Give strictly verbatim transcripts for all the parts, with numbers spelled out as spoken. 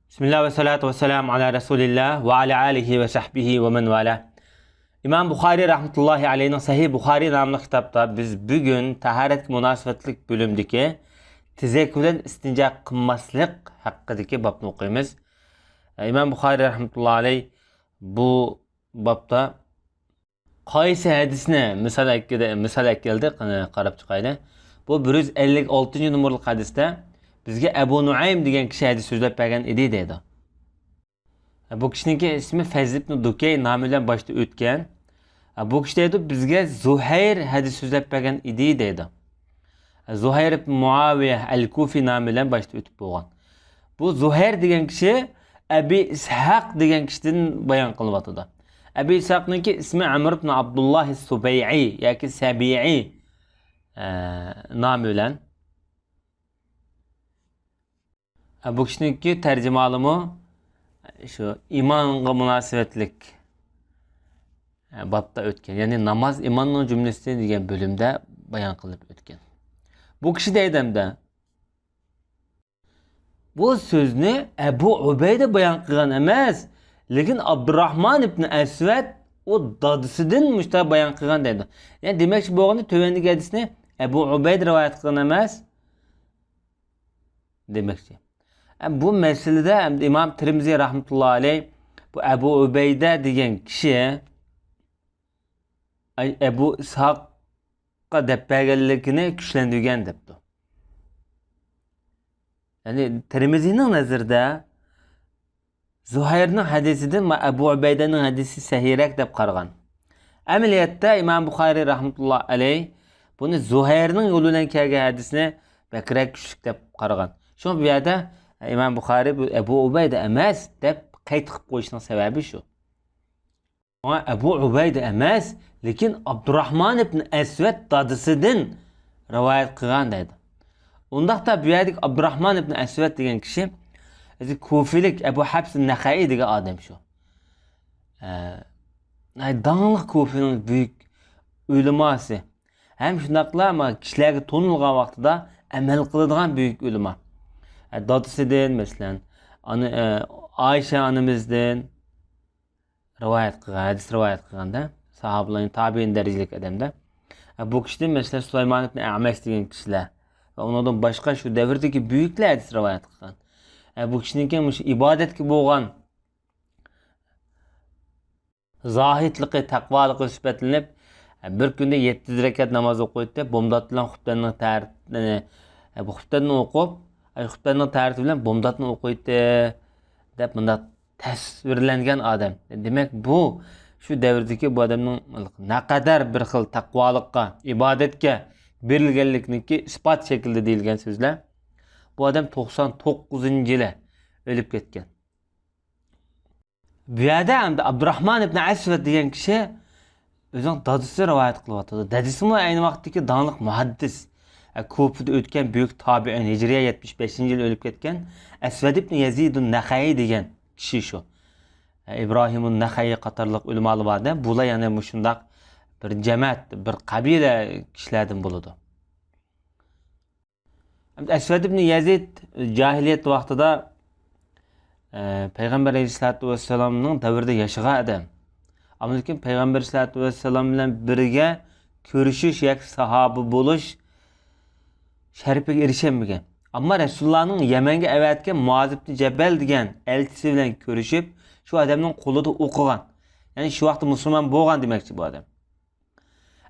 بىسمىللا ۋەسسالاتۇ ۋەسسالامۇ ئالا رەسۇلىللا ۋە ئالا ئالىھى ۋە سەھبىھى ۋە مەن ۋالا. ئىمام بۇخارىي رەھمەتۇللاھى ئەلەيھنىڭ سەھىھ بۇخارىي ناملىق كىتابتا بىز بۈگۈن تاھارەتكە مۇناسىۋەتلىك بۆلۈمدىكى تېزەك بىلەن ئىستىنجا قىلماسلىق ھەققىدىكى بابنى ئوقۇيمىز. ئىمام بۇخارىي رەھمەتۇللاھى ئەلەيھ بۇ بابتا قايسى ھەدىسنى مىسال ئەكەلدى، مىسال ئەكەلدى، قېنى قاراپ چىقايلى. بۇ بىر يۈز ئەللىك ئالتىنچى نومۇرلۇق ھەدىستە بىزگە ئەبۇ نۇئەيم دېگەن كىشى ھەدىس سۆزلەپ بەرگەن ئىدى دەيدۇ. بۇ كىشىنىڭكى ئىسمى فەزل ئىبن دۇكەي نامى بىلەن باشتا ئۆتكەن. بۇ كىشى دەيدۇ، بىزگە زۇھەير ھەدىس سۆزلەپ بەرگەن ئىدى دەيدۇ. زۇھەير ئىبن مۇئاۋىيە ئەل كۇفى نامى بىلەن باشتا ئۆتۈپ بولغان. بۇ زۇھەير دېگەن كىشى ئەبى ئىسھاق دېگەن كىشىدىن بايان قىلىنىۋاتىدۇ. ئەبى ئىسھاقنىڭكى ئىسمى ئەمر ئىبن ئابدۇللاھ سۇبەيئى ياكى سەبىئى، ئە، نامى بىلەن. ئە، بۇ كىشىنىڭكى تەرجىمىھالىمۇ شۇ ئىمانغا مۇناسىۋەتلىك، ئە، بابتا ئۆتكەن. يەنى ناماز ئىماننىڭ جۈملىسى دېگەن بۆلۈمدە بايان قىلىپ ئۆتكەن. بۇ كىشى دەيدۇ ھەمدە، بۇ سۆزنى ئەبۇ ئۇبەيدە بايان قىلغان ئەمەس، لېكىن ئابدۇراھمان ئىبن ئەسۋەد ئۇ دادىسىدىن مۇشۇنداق بايان قىلغان دەيدۇ. يەنى دېمەكچى بولغىنى تۆۋەندىكى ھەدىسنى ئەبۇ ئۇبەيدە رىۋايەت قىلغان ئەمەس دېمەكچى. ئە، بۇ مەسىلىدە ئەمدى ئىمام تىرمىزى رەھمەتۇللاھى ئەلەيھ بۇ ئەبۇ ئۇبەيدە دېگەن كىشى ئەبۇ ئىسھاققا دەپ بەرگەنلىكىنى كۈچلەندۈرگەن دەپتۇ. يەنى تىرمىزىنىڭ نەزىرىدە زۇھەيرنىڭ ھەدىسىدىن ما-، ئەبۇ ئۇبەيدەنىڭ ھەدىسى سەھىھرەك دەپ قارىغان. ئەمەلىيەتتە ئىمام بۇخارىي رەھمەتۇللا ئەلەيھ بۇنى زۇھەيرنىڭ يولى بىلەن كەلگەن ھەدىسنى بەكرەك كۈچلۈك دەپ قارىغان. شۇڭا بۇ يەردە ئىمام بۇخارىي بۇ ئەبۇ ئۇبەيدە ئەمەس دەپ قەيت قىلىپ قويۇشنىڭ سەۋەبى شۇ. شۇڭا ئەبۇ ئۇبەيدە ئەمەس، لېكىن ئابدۇراھمان ئىبن ئەسۋەد دادىسىدىن رىۋايەت قىلغان دەيدۇ. ئۇنداقتا بۇ يەردىكى ئابدۇراھمان ئىبن ئەسۋەد دېگەن كىشى ئۆزى كۇفىلىك ئەبۇ ھەپس نەخەئى دېگەن ئادەم شۇ. ئە، داڭلىق كۇفىنىڭ بۈيۈك ئۆلىماسى. ھەم شۇنداقلا ما كىشىلەرگە تونۇلغان ۋاقتىدا ئەمەل قىلىدىغان بۈيۈك ئۆلىما. ئە، دادىسىدىن، مەسىلەن، ئانا، ئە، ئائىشە ئانىمىزدىن رىۋايەت قىلغان، ھەدىس رىۋايەت قىلغاندا، ساھابىلار، تابىئىن دەرىجىلىك ئادەمدە. ئە، بۇ كىشىدىن، مەسىلەن، سۇلايمان ئىبن ئەمەش دېگەن كىشىلەر ۋە ئۇنىڭدىن باشقا شۇ دەۋردىكى بۈيۈكلەر ھەدىس رىۋايەت قىلغان. ئە، بۇ كىشىنىڭكى مۇشۇ ئىبادەتكە بولغان زاھىدلىقى، تەقۋالىقى سۈپەتلىنىپ، بىر كۈندە يەتتە يۈز رەكەت ناماز ئوقۇيتتى، بومداتلان خۇپتەننىڭ تەرىتىنى، بۇ خۇپتەننى ئوقۇپ، ئاي، خۇپتەننىڭ تەرىتى بىلەن بومداتنى ئوقۇيتتى، دەپ مۇنداق تەسۋىرلەنگەن ئادەم. دېمەك، بۇ شۇ دەۋردىكى بۇ ئادەمنىڭ نەقەدەر بىر خىل تەقۋالىققا، ئىبادەتكە بېرىلگەنلىكىنىڭكى ئىسپات شەكلىدە دېيىلگەن سۆزلەر. بۇ ئادەم توقسان توققۇزىنچى يىلى ئۆلۈپ كەتكەن. بۇ يەردە ئەمدى ئابدۇراھمان ئىبن ئەسۋەد دېگەن كىشى ئۆزىنىڭ دادىسى رىۋايەت قىلىۋاتىدۇ. دادىسىمۇ ئەينى ۋاقىتتىكى داڭلىق مۇھەددىس، ئە، كۇفىدە ئۆتكەن بۈيۈك تابىئىن، ھىجرىيە يەتمىش بەشىنچى يىلى ئۆلۈپ كەتكەن ئەسۋەد ئىبن يەزىدۇن نەخەئى دېگەن كىشى شۇ. ئە، ئىبراھىمۇن نەخەئى قاتارلىق ئۆلىمالار بار-دە، بۇلار يەنە مۇشۇنداق بىر جەمەت، بىر قەبىلە كىشىلەردىن بولىدۇ. ئەسۋەد ئىبن يەزىد جاھىلىيەت ۋاقتىدا، ئە، پەيغەمبەر ئەلەيھىسسالاتۇ ۋەسسالامنىڭ دەۋرىدە ياشىغان ئادەم. ئاندىن كېيىن پەيغەمبەر ئەلەيھىسسالاتۇ ۋەسسالام بىلەن بىرگە كۆرۈشۈش ياكى ساھابە بولۇش شەرىپىگە ئېرىشەلمىگەن. ئەمما رەسۇلۇللانىڭ يەمەنگە ئەۋەتكەن مۇئاز ئىبن جەبەل دېگەن ئەلچىسى بىلەن كۆرۈشۈپ، شۇ ئادەمنىڭ قولىدا ئوقۇغان. يەنى شۇ ۋاقىتتا مۇسۇلمان بولغان دېمەكچى بۇ ئادەم.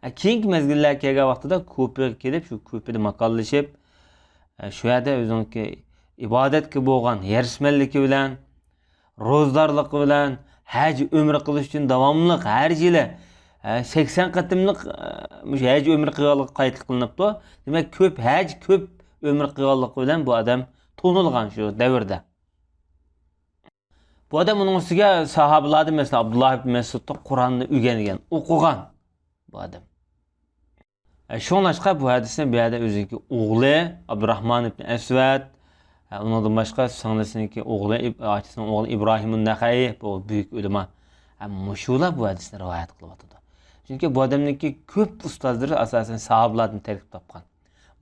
ئە، كېيىنكى مەزگىللەر كەلگەن ۋاقتىدا كۇفىغا كېلىپ، شۇ كۇفىدا ماكانلىشىپ، ئە، شۇ يەردە ئۆزىنىڭكى ئىبادەتكە بولغان ھېرىسمەنلىكى بىلەن، روزىدارلىقى بىلەن، ھەج ئۆمرە قىلىش ئۈچۈن داۋاملىق ھەر يىلى، ئە، سەكسەن قېتىملىق، ئە، مۇشۇ ھەج ئۆمرە قىلغانلىقى قايتلىق قىلىنىپتۇ. دېمەك، كۆپ ھەج، كۆپ ئۆمرە قىلغانلىقى بىلەن بۇ ئادەم تونۇلغان شۇ دەۋردە. بۇ ئادەم ئۇنىڭ ئۈستىگە ساھابىلاردىن، مەسىلەن، ئابدۇللا ئىبن مەسئۇدتىن قۇرئاننى ئۆگەنگەن، ئوقۇغان بۇ ئادەم. ئە، شۇڭلاشقا بۇ ھەدىسنى بۇ يەردە ئۆزىنىڭكى ئوغلى ئابدۇراھمان ئىبن ئەسۋەد، ئە، ئۇنىڭدىن باشقا سىڭلىسىنىڭكى ئوغلى ئىب-، ئاچىسىنىڭ ئوغلى ئىبراھىمۇن نەخەئى، بۇ بۈيۈك ئۆلىما. ئە، مۇشۇلار بۇ ھەدىسنى رىۋايەت قىلىۋاتىدۇ. چۈنكى بۇ ئادەمنىڭكى كۆپ ئۇستازلىرى ئاساسەن ساھابىلاردىن تەركىب تاپقان.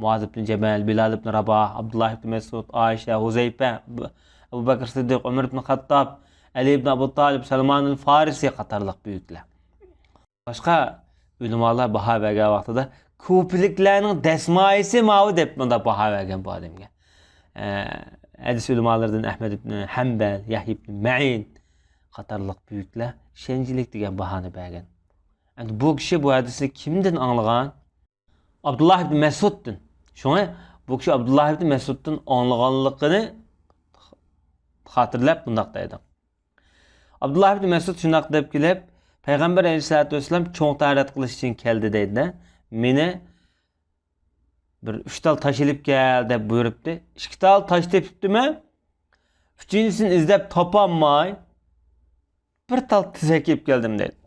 مۇئاز ئىبن جەبەل، بىلال ئىبن راباھ، ئابدۇللا ئىبن مەسئۇد، ئائىشە، ھۇزەيپە، بۇ، ئەبۇ بەكرى سىددىق، ئۆمەر ئىبن خەتتاب، ئەلى ئىبن ئەبۇ تالىب، سەلمانۇل فارىسى قاتارلىق بۈيۈكلەر. باشقا ئۆلىمالار باھا بەرگەن ۋاقتىدا، كۇپىلىكلەرنىڭ دەسمايىسى ماۋۇ دەپ مۇنداق باھا بەرگەن بۇ ئادەمگە. ئە، ھەدىس ئۆلىمالىرىدىن ئەھمەد ئىبن ھەمبەل، يەھيا ئىبن مەئىن قاتارلىق بۈيۈكلەر ئىشەنچلىك دېگەن باھانى بەرگەن. ئەمدى بۇ كىشى بۇ ھەدىسنى كىمدىن ئاڭلىغان؟ ئابدۇللاھ ئىبن مەسئۇدتىن. شۇڭا بۇ كىشى ئابدۇللاھ ئىبن مەسئۇدتىن ئاڭلىغانلىقىنى خاتىرىلەپ مۇنداق دەيدۇ. ئابدۇللاھ ئىبن مەسئۇد شۇنداق دەپ كېلىپ، پەيغەمبەر ئەلەيھىسسالاتۇ ۋەسسالام چوڭ تاجارەت قىلىش ئۈچۈن كەلدى دەيدۇ. مېنى بىر ئۈچ تال تاش ئېلىپ كەل دەپ بۇيرۇپتۇ. ئىككى تال تاش تېپىپتىمەن. ئۈچىنچىسىنى ئىزدەپ تاپالماي، بىر تال تېزەك ئېلىپ كەلدىم دەيدۇ.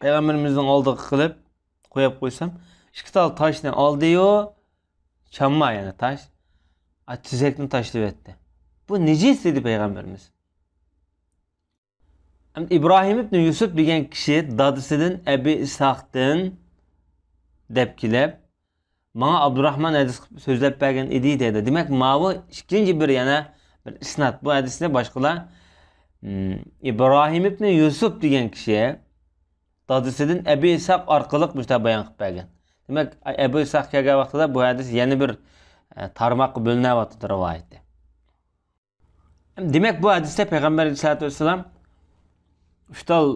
پەيغەمبىرىمىزنىڭ ئالدىغا قىلىپ قويۇپ قويسام، ئىككى تال تاشنى ئالدىيۇ، چانما يەنە تاش، ئا، تېزەكنى تاشلىۋەتتى. بۇ نىجىس دېدى پەيغەمبىرىمىز. ئەمدى ئىبراھىم ئىبنى يۈسۈپ دېگەن كىشى دادىسىدىن ئەبى ئىسھاقتىن دەپ كېلىپ، ماڭا ئابدۇراخمان ھەدىس قىلىپ سۆزلەپ بەرگەن ئىدى دەيدۇ. دېمەك، ماۋۇ ئىككىنچى بىر يەنە بىر ئىسناد. بۇ ھەدىسنى باشقىلار، م، ئىبراھىم ئىبنى يۈسۈپ دېگەن كىشى دادىسىدىن ئەبى ئىسھاق ئارقىلىق مۇشۇنداق بايان قىلىپ بەرگەن. دېمەك، ئەبۇ ئىسھاق كەلگەن ۋاقتىدا بۇ ھەدىس يەنە بىر، ئە، تارماققا بۆلۈنۈۋاتىدۇ رىۋايىتى. دېمەك، بۇ ھەدىستە پەيغەمبەر ئەلەيھىسسالاتۇ ۋەسسالام ئۈچ تال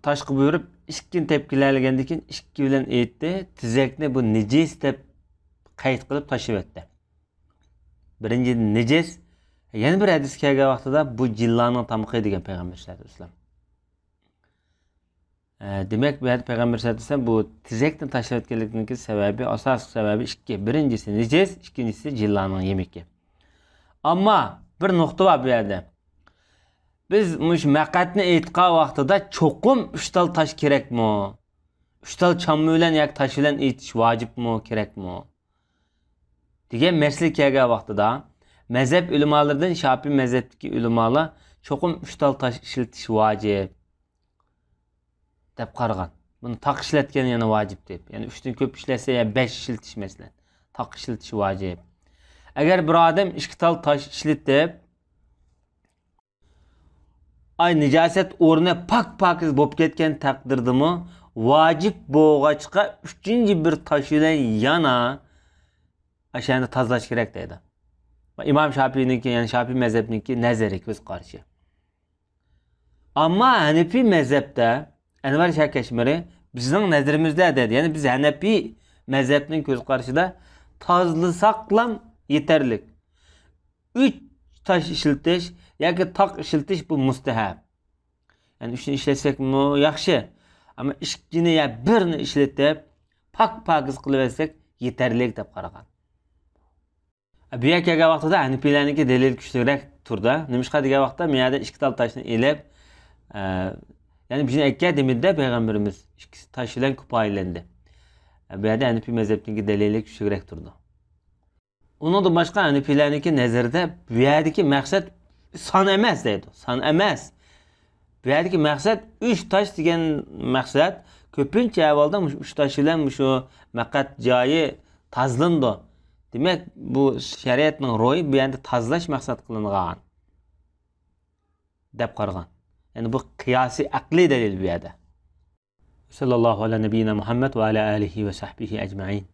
تاشقا بۇيرۇپ، ئىككىنى تېپىپ كېلەلىگەندىن كېيىن، ئىككى بىلەن ئېيتتى، تېزەكنى بۇ نىجىس دەپ قەيت قىلىپ تاشلىۋەتتى. بىرىنچىدىن، نىجىس. يەنە بىر ھەدىس كەلگەن ۋاقتىدا، بۇ جىنلارنىڭ تامىقى دېگەن پەيغەمبەر ئەلەيھىسسالاتۇ ۋەسسالام. ئە، دېمەك، بۇ يەردە پەيغەمبەر سەللەللاھۇ ئەلەيھى ۋەسەللەم بۇ تېزەكنى تاشلىۋەتكەنلىكىنىڭكى سەۋەبى، ئاساسلىق سەۋەبى ئىككى. بىرىنچىسى نىجىس، ئىككىنچىسى جىنلارنىڭ يېمىكى. ئەمما بىر نۇقتا بار بۇ يەردە. بىز مۇشۇ مەقئەتنى ئېيتقان ۋاقتىدا چوقۇم ئۈچ تال تاش كېرەكمۇ؟ ئۈچ تال چانما بىلەن ياكى تاش بىلەن ئېيتىش ۋاجىپمۇ، كېرەكمۇ؟ دېگەن مەسىلە كەلگەن ۋاقتىدا، مەزھەپ ئۆلىمالىرىدىن شاپىئىي مەزھەپتىكى ئۆلىمالار چوقۇم ئۈچ تال تاش ئىشلىتىش ۋاجىپ دەپ قارىغان. بۇنى تاق ئىشلەتكەن يەنە ۋاجىپ دەپ. يەنى ئۈچتىن كۆپ ئىشلەتسە، يا بەش ئىشلىتىش مەسىلەن. تاق ئىشلىتىش ۋاجىپ. ئەگەر بىر ئادەم ئىككى تال تاش ئىشلىتىپ، ئاي نىجاسەت ئورنى پاك-پاكىز بولۇپ كەتكەن تەقدىردىمۇ، ۋاجىپ بولغاچقا ئۈچىنچى بىر تاش بىلەن يەنە ئاشۇ يەرنى تازىلاش كېرەك دەيدۇ. ئىمام شاپىئىنىڭكى، يەنى شاپىئىي مەزھەپنىڭكى نەزىرى، كۆز قارىشى. ئەمما ھەنىپىي مەزھەپتە، ئەنۋەر شاھ كەشمىرى، بىزنىڭ نەزىرىمىزدە دەيدۇ، يەنى بىز ھەنەپىي مەزھەپنىڭ كۆز قارىشىدا تازىلىساقلام يېتەرلىك. ئۈچ تاش ئىشلىتىش ياكى تاق ئىشلىتىش بۇ مۇستەھەب. يەنى ئۈچنى ئىشلەتسەكمۇ ياخشى. ئەمما ئىككىنى يا بىرنى ئىشلىتىپ، پاك-پاكىز قىلىۋەتسەك يېتەرلىك دەپ قارىغان. بۇ يەرگە كەلگەن ۋاقتىدا ھەنىپىيلەرنىڭكى دەلىلى كۈچلۈكرەك تۇرىدۇ. نېمىشقا دېگەن ۋاقىتتا، بۇ يەردە ئىككى تال تاشنى ئېلىپ، ئە، يەنى بىزنى ئەككە دېمىدى-دە پەيغەمبىرىمىز، ئىككى تاش بىلەن كۇپايىلەندى. ئە، بۇ يەردە ھەنىپىي مەزھەپنىڭكى دەلىلى كۈچلۈكرەك تۇرىدۇ. ئۇنىڭدىن باشقا ھەنىپىيلەرنىڭكى نەزىرىدە بۇ يەردىكى مەقسەت سان ئەمەس دەيدۇ. سان ئەمەس. بۇ يەردىكى مەقسەت ئۈچ تاش دېگەن مەقسەت كۆپىنچە ئەھۋالدا مۇشۇ ئۈچ تاش بىلەن مۇشۇ مەقئەت جايى تازىلىنىدۇ. دېمەك، بۇ شەرىئەتنىڭ روھى بۇ يەردە تازىلاش مەقسەت قىلىنغان دەپ قارىغان. يەنى بۇ قىياسىي ئەقلىي دەلىل بۇ يەردە. سەللەللاھۇ ئەلە نەبىييىنا مۇھەممەد ۋە ئەلە ئالىھى ۋە سەھبىھى ئەجمەئىن.